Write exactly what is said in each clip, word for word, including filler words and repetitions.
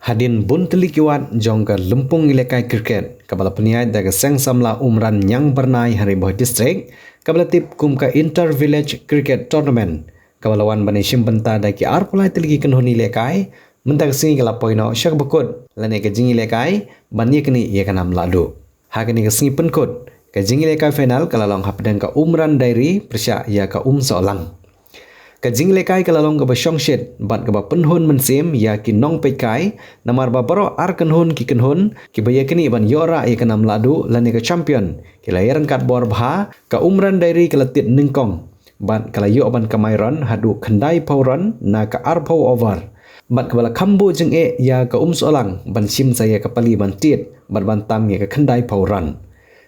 Hadien bun tylli ki wat jong ka lympung ialehkai cricket kaba la pynïaid da ka Seng Samla Umran Ñiang Byrnai ha Ri Bhoi District, kaba la tip kum ka Inter Village Cricket Tournament, kaba la wan ban ïashim bynta da ki arphew lai tylli ki kynhun ialehkai, mynta ka sngi ka la poi noh sha kaba kut lane ka jingialehkai ban ïaknieh ïa ka nam lahduh. Ha kane ka sngi pynkut, ka jingialehkai final ka la long hapdeng ka Umran Dairy pyrshah ïa ka Umsohlang. Ka jingialehkai ka la long kaba shongshit bad kaba pynhun mynsiem ïa ki nongpeitkai, namar ba baroh ar kynhun ki kynhun kiba ïaknieh ban ïoh rah ïa ka nam lahduh lane ka champion ki la ïaryngkat bor bha. Ka Umran Dairy ka la tied nyngkong bad ka la ïoh ban kamai run haduh khyndai phew run na ka arphew over, bad kaba la kham buh jingeh ïa ka Umsohlang ban shim sa ïa ka pali ban tied bad ban tam ïa ka khyndai phew run.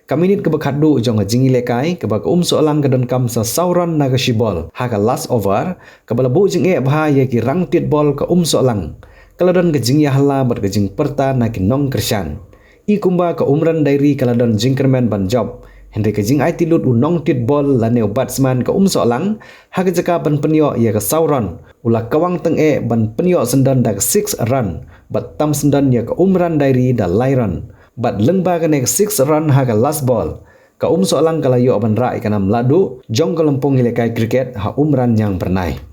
Ka minit kaba khatduh jong ka jingialehkai, kaba ka Umsohlang ka donkam sa saw run na ka shi bol ha ka last over, kaba la buh jingeh bha ïa ki rangtied bol ka Umsohlang, ka la don ka jingïahala bad ka jingpyrta na ki nongkyrshan. I kumba ka Umran Dairy ka la don jingkyrmen ban jop, hynrei ka jingaiti lut u nongtied bol lane u batsman ka Umsohlang ha ka jaka ban pynïoh ïa ka saw run, u la kawang tyngeh ban pynïoh syndon da ka six run bad tam syndon ïa ka Umran Dairy da lai run. Bad lyngba kane ka six run ha ka last ball, ka Umsohlang ka la ïoh ban rah ïa ka nam lahduh jong ka lympung ialehkai cricket ha Umran Ñiang Byrnai.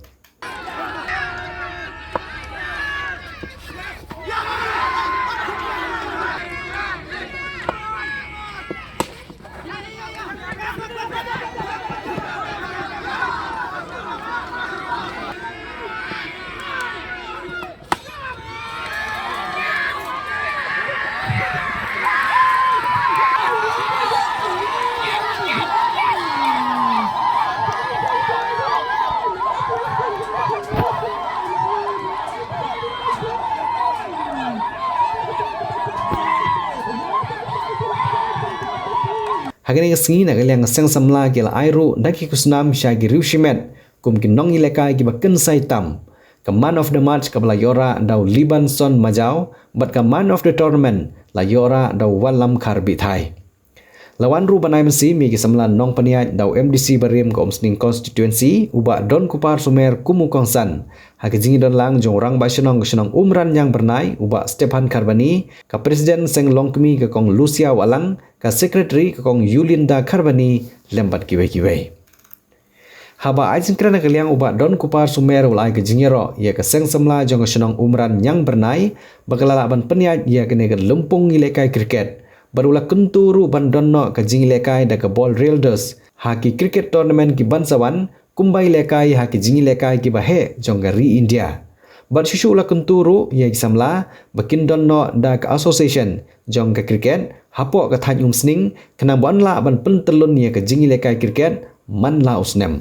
Ha kane ka sngi, na ka liang ka Seng Samla ki la ai ruh da ki khusnam sha ki riew shimet kum ki nongialehkai kiba kynsai tam. Ka man of the match kaba la ïoh rah da u Libanson Majaw, bad ka man of the tournament la ïoh rah da u Wallamkhar Bithai. La wan ruh ban ai mynsiem ïa ki samla nongpynïaid da u M D C barim ka Umsning constituency, u Bah Donkupar Sumer kum u kongsan, ha ka jingïadon lang jong u Rangbah Shnong ka shnong Umran Ñiang Byrnai, u Bah Stephan Kharbani, ka President Seng Longkmie ka Kong Lucia Wahlang, ka Secretary ka Kong Yulinda Kharbani, lem bad kiwei kiwei. Haba ai jingkren na ka liang, u Bah Donkupar Sumer u la ai ka jingïaroh ïa ka Seng Samla jong ka shnong Umran Ñiang Byrnai ba ka la lah ban pynïaid ïa kane ka lympung ialehkai cricket, bad u la kyntu ruh ban don noh ka jingialehkai da ka ball Reynolds ha ki cricket tournament kiban sa wan, kumba ialehkai ha ki jingialehkai kiba heh jong ka ri India. Bad shuh shuh u la kyntu ruh ïa ki samla ba kin don noh da ka association jong ka cricket hapoh ka thaiñ Umsning, khnang ban lah ban pyntyllun ïa ka jingialehkai cricket man la u snem.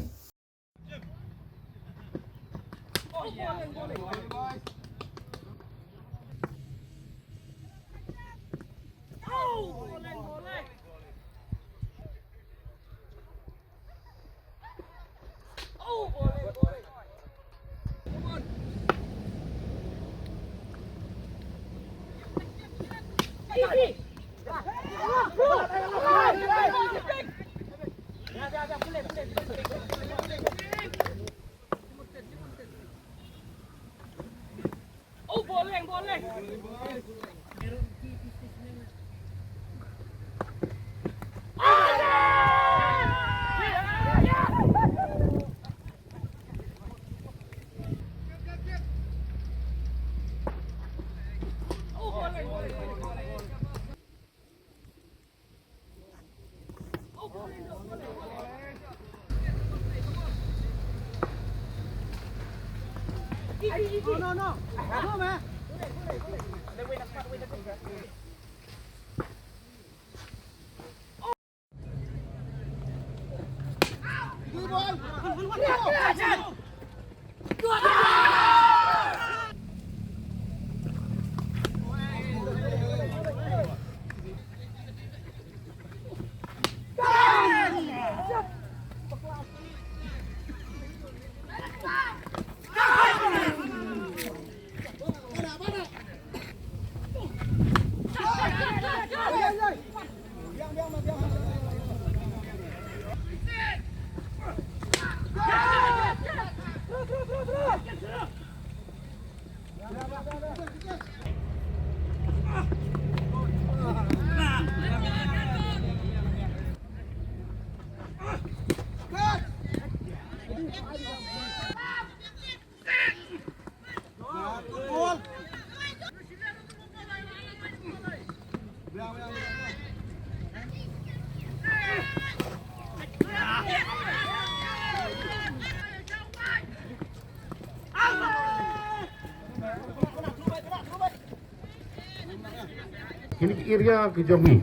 Kine ki area ki jong ngi,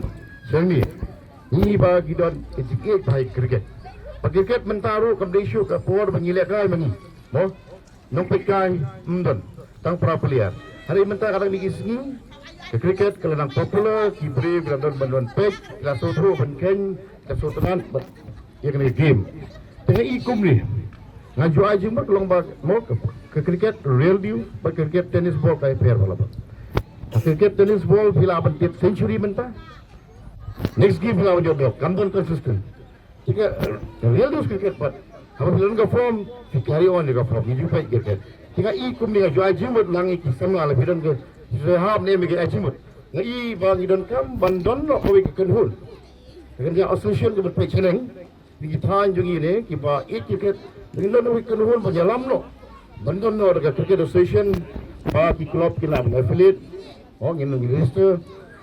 jong ngi, ngi ba ki don ka jingïeit bha ïa cricket. Ba cricket mynta ruh kam dei shuh ka por ba ngi lehkai ma ngi. Mo, nongpeitkai ym don, tang para player. Hynrei mynta ka dang dei ki sngi, ka cricket ka la nang popular, ki briew ki la don ban don peit, ki la sngewthuh ban kheiñ, ki la sngewtynnat bad ïa kane ka game. Te nga i kumne, nga ju ai jingmut ka long ba mo ka, ka cricket real dew bad ka cricket tennis ball ka ïapher bha la bha. Ka cricket tennis ball phi lah ban tied century mynta. Next game phi lah ban ïoh, kam don consistent. Te ka real dew cricket pat, haba phi la don ka form, phi carry on ïa ka form, ngi ju peit cricket. Te nga i kumne, nga ju ai jingmut lang ïa ki samla, la phi don ka, phi hap ne em ïa ki ai jingmut. Nga i ba ngi donkam ban don noh kawei ka kynhun. Ka kynja association ka ban peit shaneng. Ngi ki thaiñ jong ngi ne kiba ïeit cricket, ngi don kawei ka kynhun ban ïalam noh, ban don noh da ka cricket association, ba ki club ki lah ban affiliate. Oh, ngin register.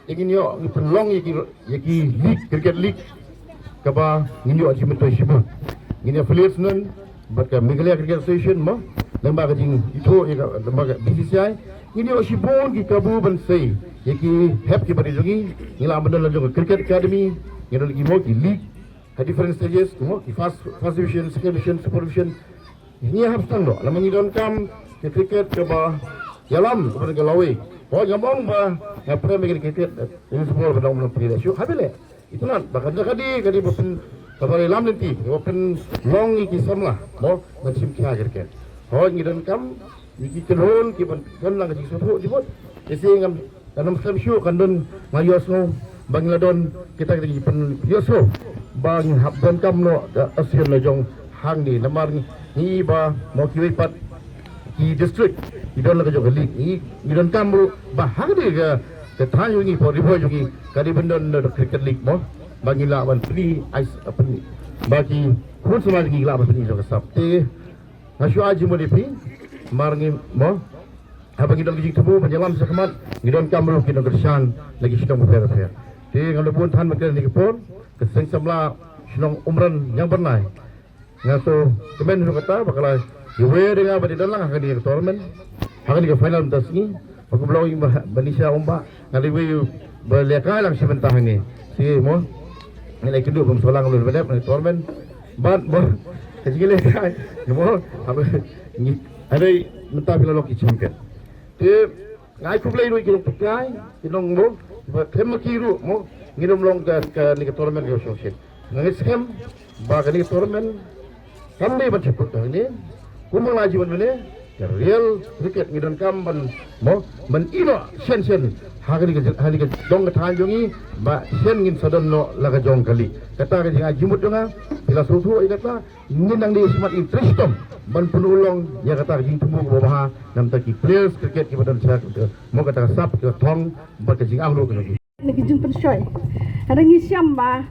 Te ngin ïoh, ngin pynlong ïa ki, ïa ki league, cricket league, kaba ngin ïoh jingmyntoi shibun. Ngin ïa affiliate shen bad ka Meghalaya Cricket Association mo, lyngba ka jingithuh ïa ka, lyngba ka B C C I. Ngin ïoh shibun ki kabu ban sei ïa ki hep kiba dei jong ngi. Ngi lah ban don la jong ka cricket academy, ngin don ki mo ki league ha different stages, mo, ki first, first division, second division, super division. Ngi hap sdang noh, lada ngi donkam ka cricket kaba ïalam, kaba ka lawei. Hooid, ngam ong ba nga prem ïa ka cricket, ïa ka football ba dang ym pynlong shuh, haba leh. Itynnad ba ka dei, ka dei, ka dei ba pyn, kaba ïalam lynti, ba pynlong ïa ki samla, mo, ban shim khia cricket. Hooid, ngi donkam ïa ki kynhun kiban don lang ka jingsngewthuh jingmut. Te shi ngam, kan ym skhem shuh, kan don, nga ïohsngew ba ngi la don kita ki jingpynïohsngew ba ngi hap donkam noh ka association la jong hangne, namar ngi, ngi ba mo kiwei pat ki district ki don la ka jong ka league. Ngi, ngi donkam ruh ba hangne ka, ka thaiñ jong ngi, ka Ri Bhoi jong ngi, ka dei ban don la cricket league mo, ba ngi lah ban pyni, ais, pyni, ba ki khun samla jong ngi lah ban pyni jong ka sap. Te nga shu ai jingmut ïa phi, namar ngi mo, haba ngi don ka jingthmu ban ïalam shakhmat, ngi donkam ruh ki nongkyrshan na ki shnong bapher bapher. Te ngam da bun than ban kren ha kane ka por, ka seng samla shnong Umran Ïangbyrnai, nga sngewkmen ruh kata ba ka la ïawei ïa nga ban ïadon lang ha kane ka tournament, ha kane ka final mynta sngi. Ba kumba ong i Bah, Bah Nisha, um, ba nga la ïawei ba lehkai lang shi bynta hangne. Shi mo, ngi la ïakynduh bym shu lang lun ba dep na tournament. Bad mo, ka jingïalehkai mo, haba ngi, hynrei mynta phi la long ki champion. Te nga ai khublei ruh ïa ki nongpeitkai, ki nong mo, ba khlem ma ki ruh mo, ngin ym long ka, kane ka tournament ka shongshit. Nga ngeit skhem ba kane ka tournament kam dei ban shah kut hangne. Kumba nga la ïathuh mynne, ka real cricket ngi donkam ban mo, ban ïehnoh shen shen ha kane ka, ha kane ka jong ka thaiñ jong ngi, ba shen ngin sa don noh la ka jong ka league. Kata ka jingai jingmut jong nga, phi la sngewthuh ïa kata, ngin nang dei smat interest tom ban pynurlong ïa kata ka jingthmu kaba bha na bynta ki players cricket kiba don sha ka, mo, kata ka sap, ka thong bad ka jingangnud ka jong ki. Na ki jingpynshoi. Hynrei ngi shem ba,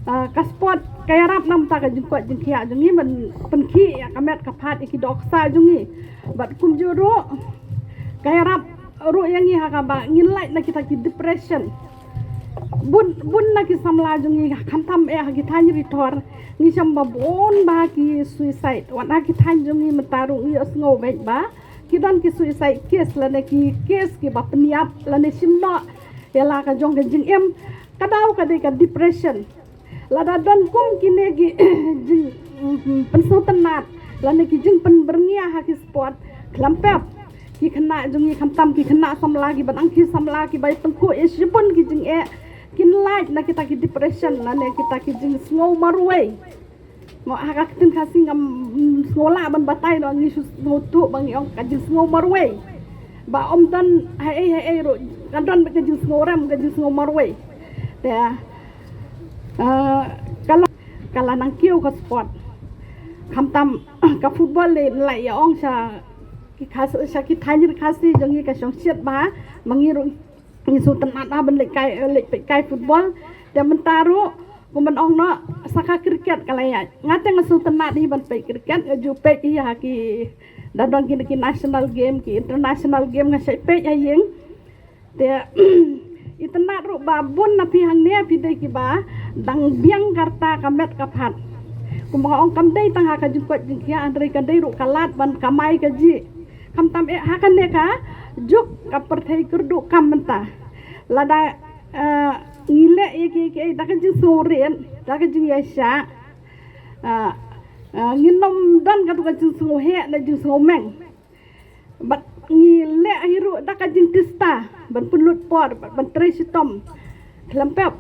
ah, ka sport ka ïarap na bynta ka jingkoit jingkhiah jong ngi ban pynkhih ïa ka met ka phad ïa ki dohkha jong ngi. Bad kumjuh ruh ka ïarap ruh ïa ngi ha kaba ngin lait na kita ki depression. Bun, bun na ki samla jong ngi khamtam eh ha ki thaiñ Ri Thor, ngi shem ba bun ba ki suicide. Wat ha ki thaiñ jong ngi mynta ruh ngi ïohsngew beit ba ki don ki suicide case lane ki case kiba pynïap lane shim noh ïa la ka jong ka jingim. Ka daw ka dei ka depression. Lada don kum kine ki jing, mm, pynsngewtynnat lane ki jingpynbyrngia ha ki sport, khlem pep ki khynnah jong ngi, khamtam ki khynnah samla kiba dang ki samla kiba ïa tyngkhuh ïa shibun ki jingeh, kin lait na kita ki depression lane kita ki jingsngew marwei. Mo, ha ka ktien Khasi ngam, mm, sngew lah ban batai noh, ngi shu sngewthuh ba ngi ong ka jingsngew marwei. Ba ym don haei haei ruh, ka don ka jingsngew rem, ka jingsngew marwei. Te, eh, ka la, ka la nang kiew ka sport. Khamtam ka football lei, lei ïa ong sha ki Khas, sha ki thaiñ Ri Khasi jong ngi ka shongshit bha, ma ngi ruh ngi sngewtynnat ban leit kai, leit peit kai football. Te mynta ruh Kum ban ong noh, sa ka cricket ka la ïaid. Nga te nga sngewtynnat hi ban peit cricket, nga ju peit hi ha ki, da don ki, ki national game, ki international game, nga shait peit ha ïing. Te itynnat ruh ba bun na phi hangne phi dei kiba dang biang ka rta ka met ka phad. Kumba nga ong, kam dei tang ha ka jingkoit jingkhiah, hynrei ka dei ruh ka lad ban kamai kajih. Khamtam eh ha kane ka juk ka pyrthei kyrduh kam mynta. Lada, eh, ngi leh ïa kiei kiei da ka jingsngewrit, da ka jingïaishah, eh, eh, ngin ym don katu ka jingsngewheh ne jingsngewmeng. Bad ngi leh hi ruh da ka jingtista ban pynlut por, ban trei shitom. Khlem pep,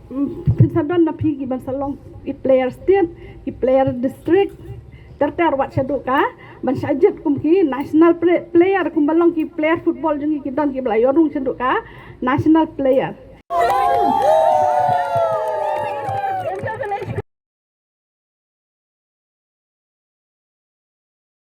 mm, phin sa don na phi ki ban sa long ki player state, ki player district, ter ter wat shaduh ka ban shah jied kum ki national play-, player, kumba long ki player football jong ngi, ki don kiba la ïoh rung shaduh ka national player.